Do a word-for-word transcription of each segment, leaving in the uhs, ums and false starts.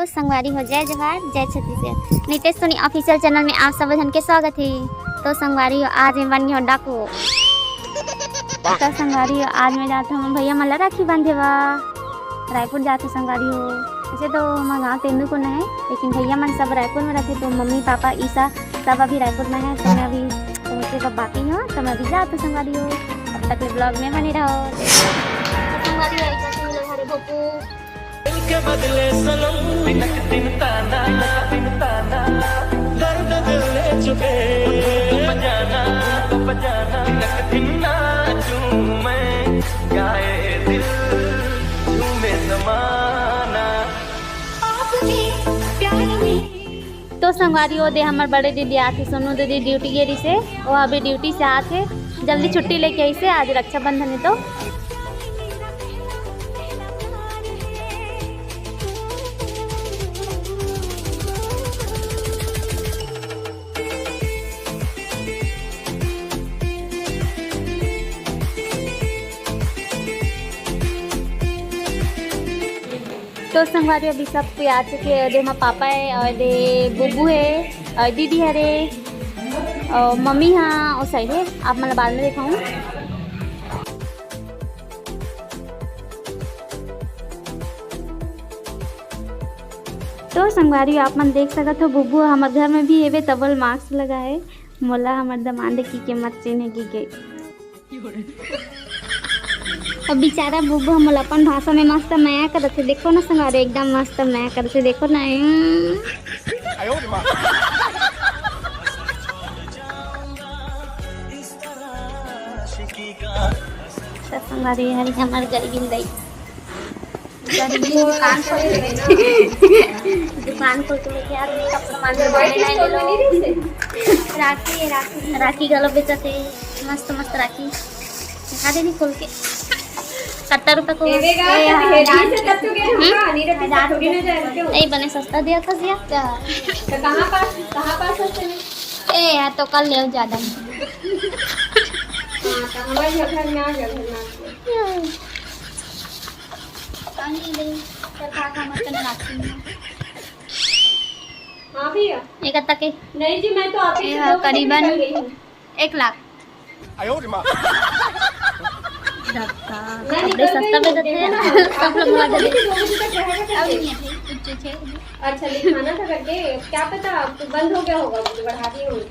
संगवारी हो, जय जोहार, जय छत्तीसगढ़। नितेश सोनी official channel में आप सब झन के स्वागत हे। तो संगवारी हो, आज मैं बन गई हूँ डाकू। तो संगवारी हो, आज मैं जात हूँ भैया मन ला राखी बांधे बर। रायपुर जात हूँ संगवारी हो। वैसे तो हमारे गाँव तेंदूकुन है, लेकिन भैया मन सब रायपुर में रहते, तो मम्मी पापा ईसा सब अभी रायपुर में है। तो मैं अभी पहुँचे बर बाकी हूँ, तो मैं अभी जात हूँ संगवारी हो। तब तक के vlog में बने रहो। तो संगवारी हो, एक बार तुम लोग हरे भोपू। दिल के बदले सनम, बिनक दिन ताना, बिन ताना, दर्द दिल ले चुके, बजाना, बजाना, बिनक दिन नाचूं मैं, गाए दिल, झूमे जमाना। आपके प्यार में तो संगवारी हो, दे हमर बड़े दीदी आथे, सोनू दीदी duty गे रहिसे, वो अभी duty से आथे, जल्दी छुट्टी लेके आइसे, आज रक्षाबंधन है तो। तो संगवारी अभी सब कोई आ चुके हैं। दे मा पापा है और दे बुबू है और दीदी हरे और मम्मी हाँ और सही है। आप मन ला बाद में दिखाऊँ। तो संगवारी आप मन देख सकत हो बुबू हमर घर में भी एवे तबल mask लगा है। मोला हमर दमांद की के मत चिन्हे की के। अब बेचारा बुबू हमला अपन भाषा में मस्त मया करत हे। देखो ना संगवारी, एकदम मस्त मया करत हे। देखो ना, हम्म। तो संगवारी, हरी हमर गरीबिन दई। दुकान खोल के बैठे। दुकान खोल के बैठे यार, मेकअप सामान जो बने नहीं ले लो। राखी है, राखी, राखी गलो बेचत है, मस्त मस्त राखी। दिखा दे भी खोल के। कत्ता रुपए को? ए यार। हम्म? नहीं रखी, हजार रुपए। ए, बने सस्ता दिया था जिया। तो कहाँ पास, कहाँ पास है? ए यार, तो कल ले ज्यादा। हाँ, तो हमारे घर में आ गया, घर में आ गया। कानी दे, चल खा खा मत करना राखी में। हाँ भैया। एक हफ्ता के। नहीं जी, मैं तो आप ही से ये दो बजे करीबन निकल गई हूँ। एक लाख। आयो रे माँ। धक्का। मैं कपड़े निकल सस्ता गई हूँ, बेचते हैं। देखो ना, सब लोग आप मजा दो बजे से दो बजे तक रहेगा करके। अब नहीं है, कुछ चीज़ है। अच्छा, लिखाना था करके, क्या पता, अब तो बंद हो गया होगा, मुझे बढ़ा दिए होंगे।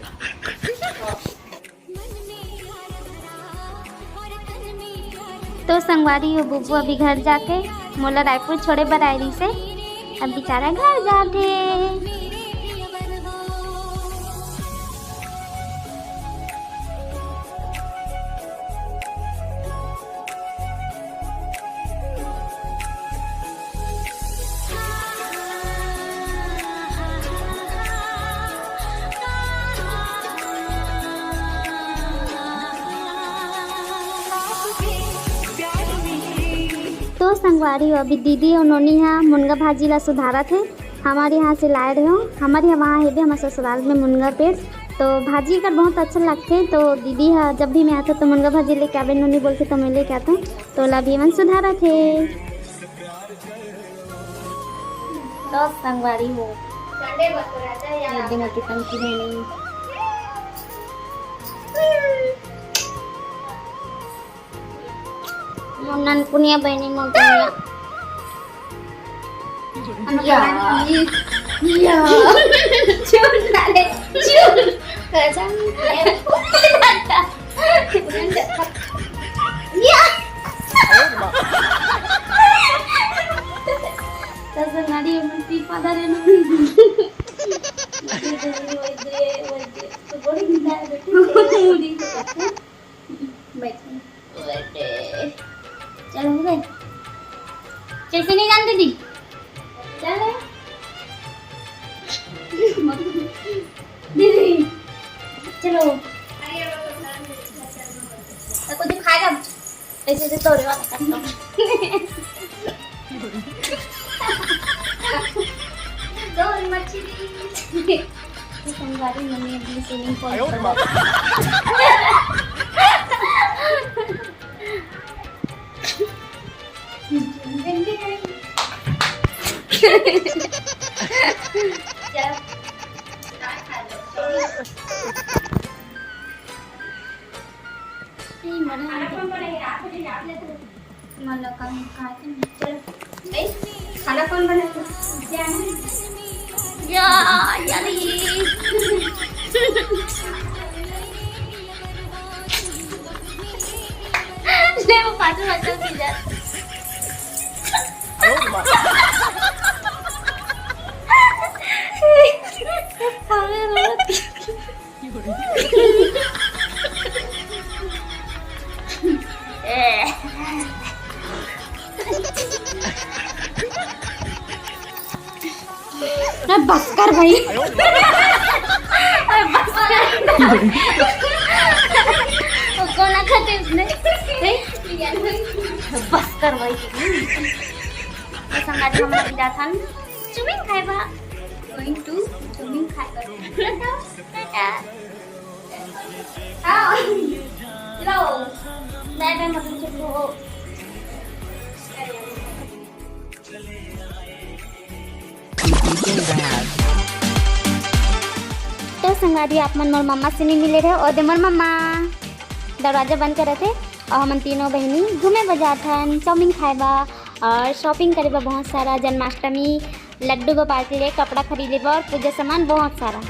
हाँ। तो संगवारी हो, बुब्बू अभी घर जाके मोला रायपुर छोड़े बर आए रहिसे। अब बेचारा घर जाथे। तो संगवारी हो, अभी दीदी अउ नोनी हा मुनगा भाजी ला सुधारत हे। हमर यहाँ से लाए रहे हो, हमर यहाँ वहाँ हेबे हमर ससुराल में मुनगा पेड़। तो भाजी एकर बहुत अच्छा लगथे। तो दीदी हा जब भी मैं आथो तो मुनगा भाजी लेके आबे, नोनी बोलथे तो मैं लेके आथो। तो ला भी मन सुधारत हे। तो संगवारी हो, ये दिन की पंखी रहनी। मोर ननकुनिया बहिनी मोर कनिया। हम या। या। चुप ना रे, चुप। कसम है। या। कसम नाड़ी हम पी पा रहे ना। तो बड़ी बिंदा है बेटी। बैठ। चलो, हो गए। कैसे नहीं जान दीदी? चल। दीदी, चलो। तो कुछ खाएगा? ऐसे, ऐसे तोरे वाला करता हूँ। दो मछली। संगवारी मम्मी अभी swimming pool आयो रे माँ। चलो। नहीं, मजा आ गया। मन लगा नहीं खाए थे, चलो। ए, खाना कौन बनाएगा? या, यार, ये। ले, वो पाछू, पाछू की जा। पागल हो। अरे बस कर भाई। अरे बस कर। वो कोना खाते उसने। हैं? बस कर भाई। तो संगाती हम लोग जाथन चाउमीन खाए बा। Going to चाउमीन खाए बा। टाटा। हाँ। लो। मैं, मैं मतलब चुप हो। तो संगवारी, आप मन मोर मम्मा से नहीं मिले रहे, और दे मोर मम्मा दरवाजा बंद करत हे, और हमन तीनों बहिनी घूमे बर जाथन, चाउमीन खाए बर और shopping करे बर बहुत सारा, जन्माष्टमी लड्डू गोपाल के लिए कपड़ा खरीदे बर और पूजा सामान बहुत सारा।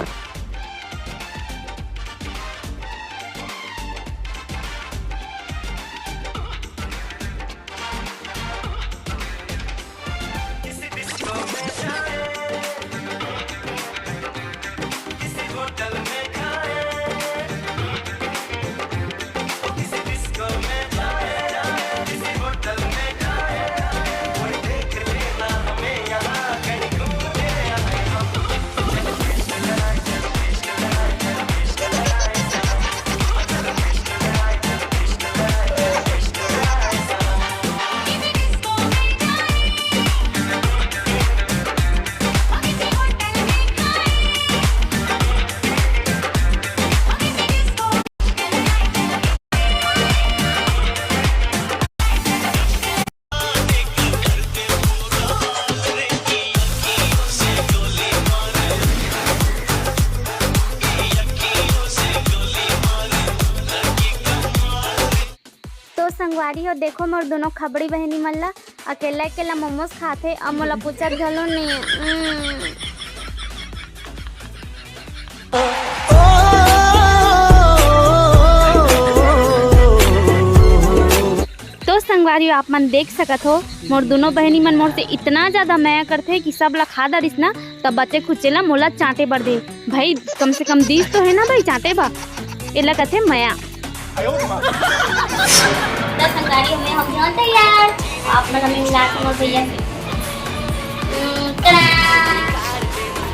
तो संगवारी हो, देखो मोर दोनों खबड़ी बहिनी मन ला, अकेला अकेला मोमोज खाथे, अब मोला पूछत घलो नहीं है। उम्म। तो संगवारी हो, आप मन देख सकत हो, मोर दोनों बहिनी मन मोर से इतना ज्यादा मया करथे कि सब ला खा डारिस ना, तब बचे खुचे ला मोला चांटे बर दे। भाई, कम से कम दीस तो है ना भाई, चांटे बर। एला कथे मया। तो संगवारी, हमें हम जान तैयार। आप मन हमें मिला के मोर भैया से। हम्म, तड़ा।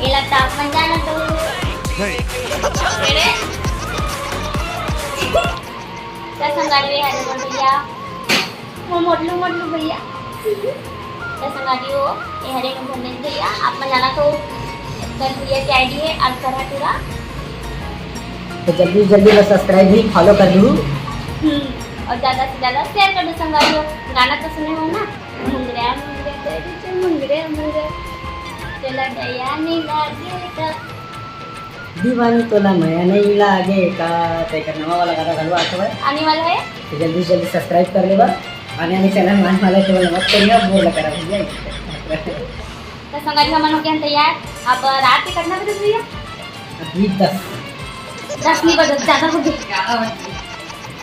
ये लगता आप मन जाना तो। अरे। तो संगवारी, ये हरे मोर भैया। मोर मोटलू, मोटलू भैया। तो संगवारी हो, ये हरे मोर धर्मेश भैया, आप मन जाना तो कर भैया के आईडी है, और करा टूरा। तो जल्दी जल्दी बस subscribe भी follow कर लूँ। हम्म, और ज्यादा से ज्यादा share कर दो संगवारी हो। गाना तो सुने हो ना, मुंगरा मुंगरा करी तो मुंगरा मुंगरा, चला गया नहीं लागे का। दीवानी तोला मया नहीं लागे का, तो एक नवा वाला गाना घलवा आत हवय। आने वाला है। तो जल्दी जल्दी subscribe कर लेबा। आने वाले channel में आने वाला है, तो मत करिया, बोल करा भैया। तो संगवारी, हमन हो गए तैयार। अब रात के कितना बजे भैया? अभी दस। दस नहीं बजे, ज्यादा हो गए।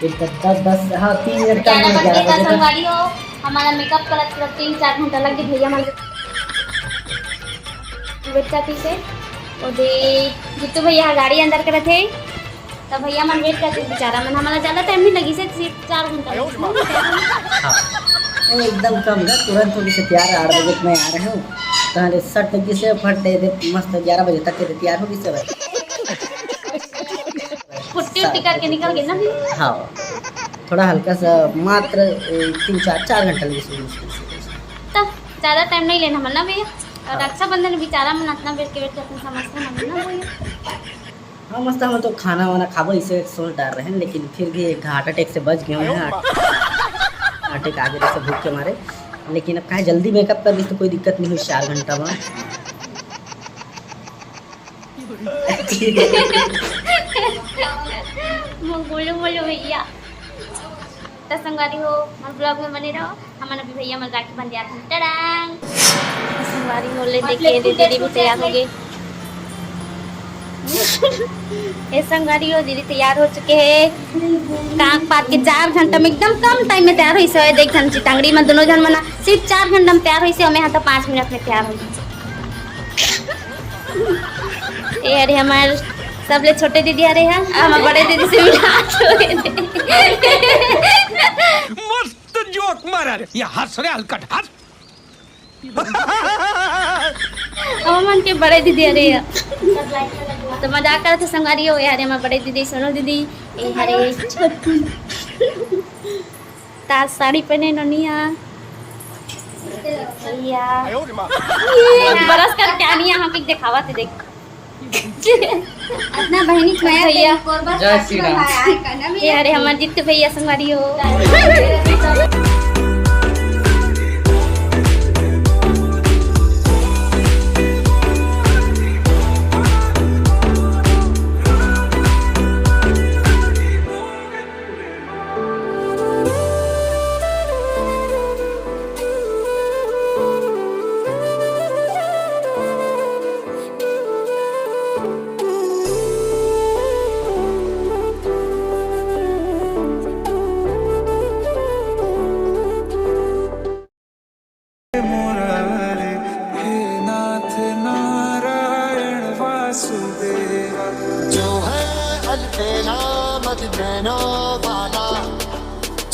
ये दस, दस, दस, हाँ, तीन मिनट का ग्यारह बज ग्यारह गए। बजे तक। संगवारी हो, हमारा makeup करत करत तीन चार घंटा लग गए भैया मन। बच्चा पीछे, ओदे जीतू भैया गाड़ी अंदर करत है। तब भैया मन wait करते बेचारा मन, हमारा ज्यादा time नहीं लगी से, सिर्फ चार घंटा लगी। हाँ। नहीं, एकदम कम ना, तुरंत थोड़ी से तैयार, आठ बजे मैं आ रहे हूँ, कहाँ ले सट लगी से फट दे दे, मस्त ग्यारह बजे तक के तैयार होगी सब। पुट्टी उट्टी करके निकल गए ना भी। हाँ, थोड़ा हल्का सा, मात्र ए, तीन चार चार घंटा लगी से मुश्किल से। तब ज्यादा time नहीं लेना मन ना भैया। और हाँ। रक्षाबंधन बेचारा मन इतना बैठ के बैठ के अपन समझते ना मन ना भैया। हाँ, मस्त हम तो खाना वाना खाबो, इसे सोच डाल रहे हैं, लेकिन फिर भी एक heart attack से बच गए हैं। Heart attack आ गया से भूख के मारे, लेकिन अब काहे जल्दी makeup कर ली तो कोई दिक्कत नहीं हुई, चार घंटा में। मोर गोलू मोलू भैया। त संगवारी हो, मोर vlog में बने रहो। हमन अभी भैया मन राखी बंधे आथन। टडांग। त संगवारी हो, ले देख के दीदी भी तैयार हो गए। ए संगवारी हो, दीदी तैयार हो चुके हैं। काम पात के चार घंटा में, एकदम कम टाइम में तैयार होइस हे। देख झन चितंगड़ी में दोनों झन मन सिर्फ चार घंटा में तैयार होइस हे, हमें यहाँ तो पाँच मिनट में तैयार हो गए। ए हरे हमर सबले छोटे दीदी हरे हा, हमर बड़े दीदी से मिला। मस्त जोक मारा रे, ये हंस रे हलकट हंस। हमन के बड़े दीदी हरे हा। तो मजाक करत हे संगवारी हो, ए हरे हमर बड़े दीदी, सोनू दीदी, ए हरे छोटू। तार साड़ी पहने नोनिया। भैया। ये बरस कर क्या नहीं यहाँ पे दिखावा थे देख। अपना बहनी छुआ भैया। जय श्री राम। ये हरे हमर जीत भैया संगवारी हो। मुरारे, हे नाथ नारायण वासुदेवा। जो है अलबेला मदनैनो वाला,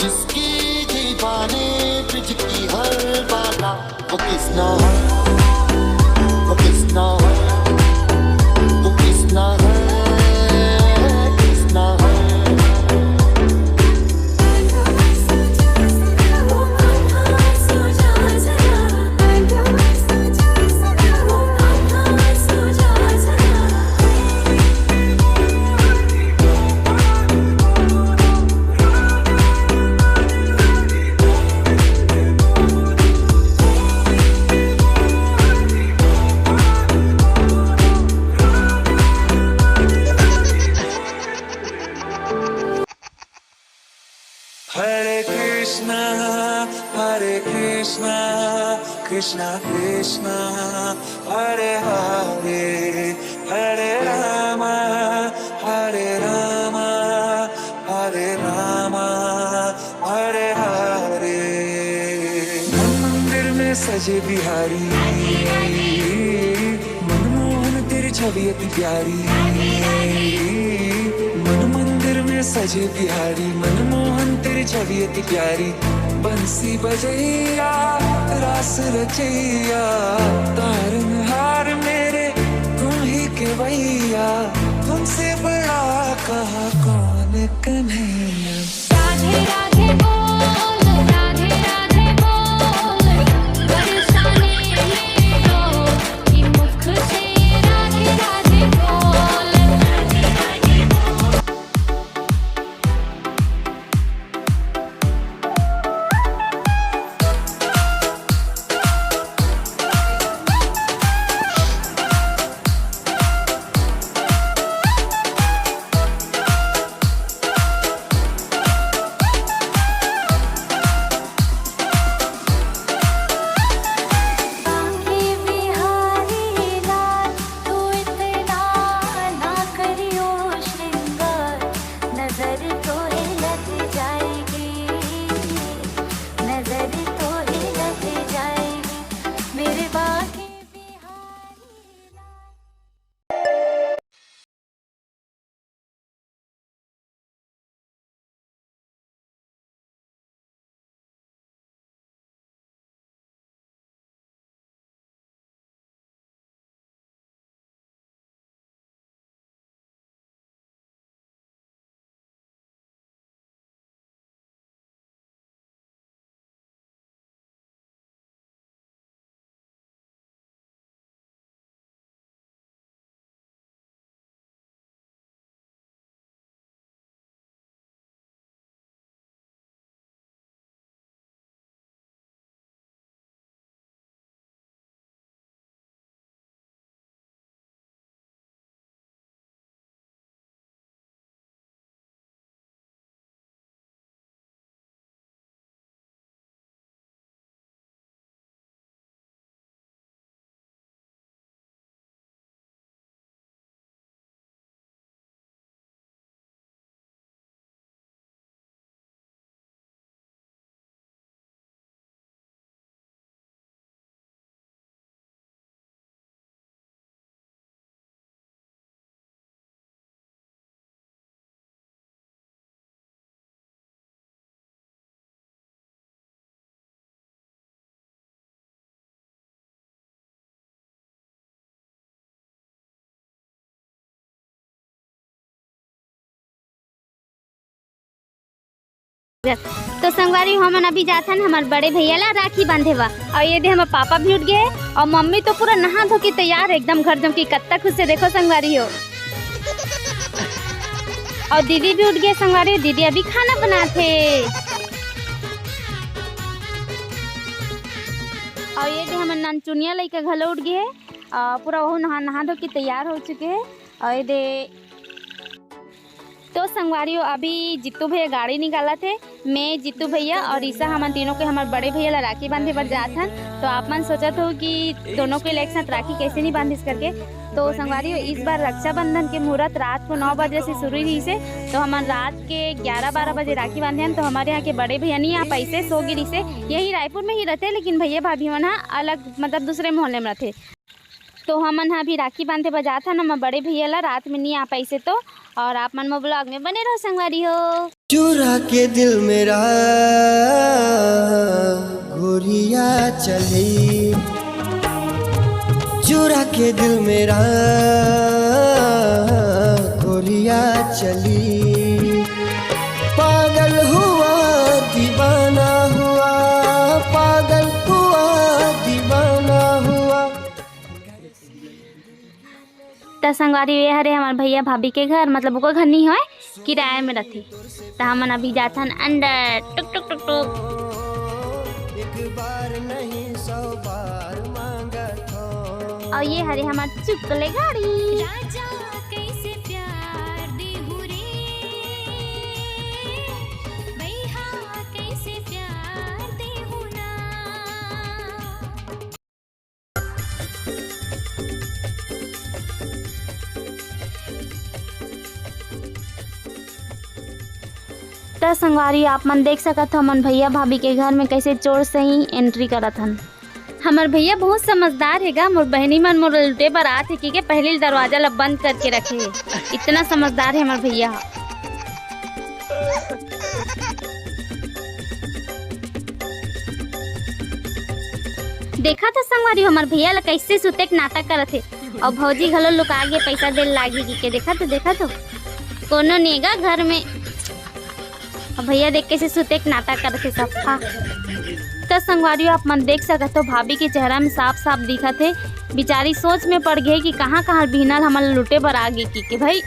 जिसकी दीवानी बिजली हर बाला, वो किसना है, वो किसना है, वो किसना है, किसना है। हरे कृष्णा, हरे कृष्णा, कृष्णा कृष्णा, हरे हरे, हरे रामा, हरे रामा, हरे रामा, हरे हरे। मन मंदिर में सजे बिहारी, मनमोहन तेरी छवि अति प्यारी। मन मंदिर में सजे बिहारी, मनमोहन तेरी छवि अति प्यारी। बंसी बजैया, रास रचैया, तारनहार मेरे तुम ही केवैया। तुमसे बड़ा कहा कौन कन्हैया। राधे राधे बोल, राधे राधे बोल, बरसाने मेरो की मुख से राधे राधे बोल। तो संगवारी हो, हमन अभी जाथन हमर बड़े भैया ला राखी बांधे बर। अउ ये दे हमर पापा भी उठ गे हे अउ मम्मी तो पूरा नहा धो के तैयार हे, एकदम घर जम के कत्ता खुश हे। देखो संगवारी हो, अउ दीदी भी उठ गे संगवारी हो, दीदी अभी खाना बनाथे। अउ ये दे हमर ननचुनिया लइका घलो उठ गे हे, अउ पूरा वहू नहा नहा धो के तैयार हो चुके हे। अउ ये दे तो संगवारी हो, अभी जीतू भैया गाड़ी निकालत हे। मैं, जीतू भैया अउ ईसा, हमन तीनों के हमर बड़े भैया ला राखी बांधे बर जात हन। तो आप मन सोचत हो कि दोनों के एक साथ राखी कैसे नहीं बांधिस करके। तो संगवारी हो, इस बार रक्षाबंधन के मुहूर्त रात को नौ बजे से शुरू रहिस हे। तो हमन रात के ग्यारह बारह बजे राखी बांधे हन। तो हमर यहाँ के बड़े भैया नहीं आ पाइस हे, सो गे रहिस हे। यही रायपुर में ही रहते, लेकिन भैया भाभी मन ह अलग, मतलब दूसरे मोहल्ले में रहते। तो हमन ह अभी राखी बांधे बर जात हन हमर बड़े भैया ला, रात में नहीं आ पाइस हे तो। अउ आप मन मोर vlog में बने रहो संगवारी हो। चुरा के दिल मेरा गोरिया चली, चुरा के दिल मेरा गोरिया चली। पागल हुआ, दीवाना हुआ, पागल हुआ, दीवाना हुआ। त संगवारी, ये हरे हमर भैया भाभी के घर, मतलब ओकर घर नहीं होय, किराया में रथे। त हमन अभी जाथन अंदर। टुक टुक टुक टुक। एक बार नहीं, सौ बार मांगत हो। अउ ये हरे हमर चुकले गाड़ी। राजा कैसे प्यार देहु रे, भैया कैसे प्यार देहु ना। त संगवारी, आप मन देख सकत हो, हमन भैया भाभी के घर में कैसे चोर से ही entry करत हन। हमर भैया बहुत समझदार हे गा, मोर बहिनी मन मोर लुटे बर आत हे कि के पहले दरवाजा ला बंद करके रखे हे। इतना समझदार हे हमर भैया ह। देखा तो संगवारी, हमर भैया ला कैसे सुते के नाटक करत हे, अउ भौजी घलो लुका गे पैसा दे लागी कि के। देखा तो, देखा तो, कोनो नेगा घर में। अब भैया देख कैसे सुते के नाटक करत हे सब। हाँ। त संगवारी हो, आप मन देख सकत हो, भाभी के चेहरा में साफ साफ दिखत हे, बिचारी सोच में पड़ गे कि कहाँ कहाँ बिहनल हमन लुटे बर आ गे कि के भाई।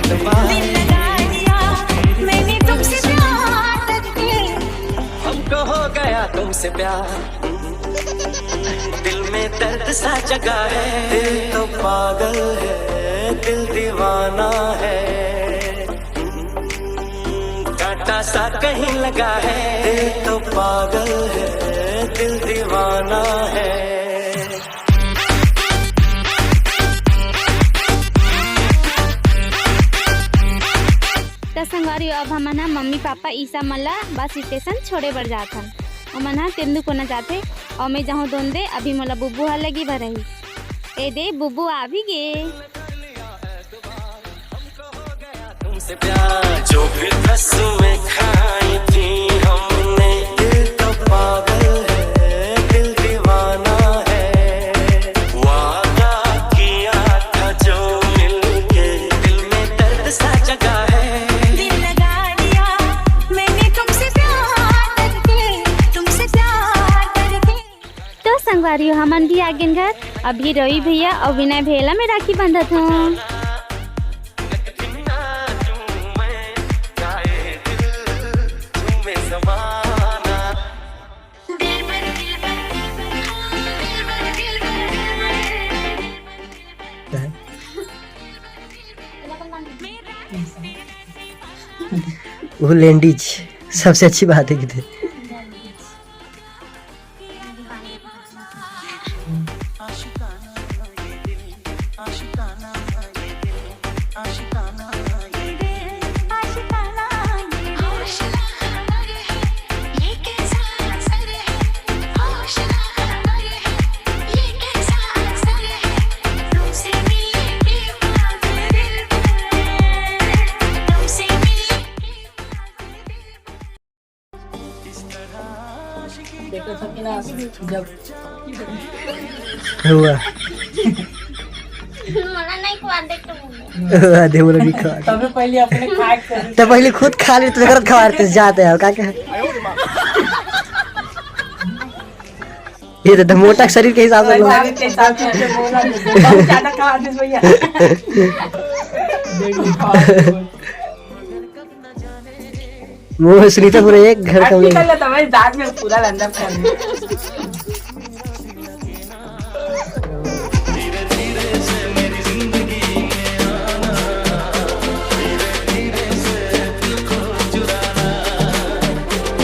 दिल लगा दिया मैंने तुमसे प्यार करके। हमको हो गया तुमसे प्यार। दिल में दर्द सा जगा है। दिल तो पागल है, दिल दीवाना है। कांटा सा कहीं लगा है। दिल तो पागल है, दिल दीवाना है। त संगवारी, अब हमन ह मम्मी पापा ईसा मन ला बस स्टेशन छोड़े बर जात हन। ओमन ह तेंदूकोना जाथे अउ मैं जाहूं दोंदे, अभी मोला बुब्बू ह लगी बर रही। ए दे बुब्बू आ भी गे। तुमसे प्यार जो भी रस्में खाई थी हमने, दिल तो पागल है, दिल दीवाना है। वादा किया था जो मिलके, दिल में दर्द सा जगा है। दिल लगा दिया मैंने तुमसे प्यार करके, तुमसे प्यार करके। तो संगवारी हो, हमन भी आ गेन घर। अभी रवि भैया अउ विनय भैया ला मैं राखी बंधत हूँ। वो लेंडीज सबसे अच्छी बात है कि थे। हुआ। मोला नहीं खवा दे तो। हुआ दे, मोला नहीं खवा। तबे पहले अपने खाए के तो पहले खुद खा ले, तो जगरत खवा देते जाते हैं, का क्या? ये तो मोटा शरीर के हिसाब से लोग। शरीर के हिसाब से बोला, बहुत ज्यादा खा दे भैया। वो सुनीता पूरे एक घर का कर लेता भाई, दांत में पूरा अंदर कर ले।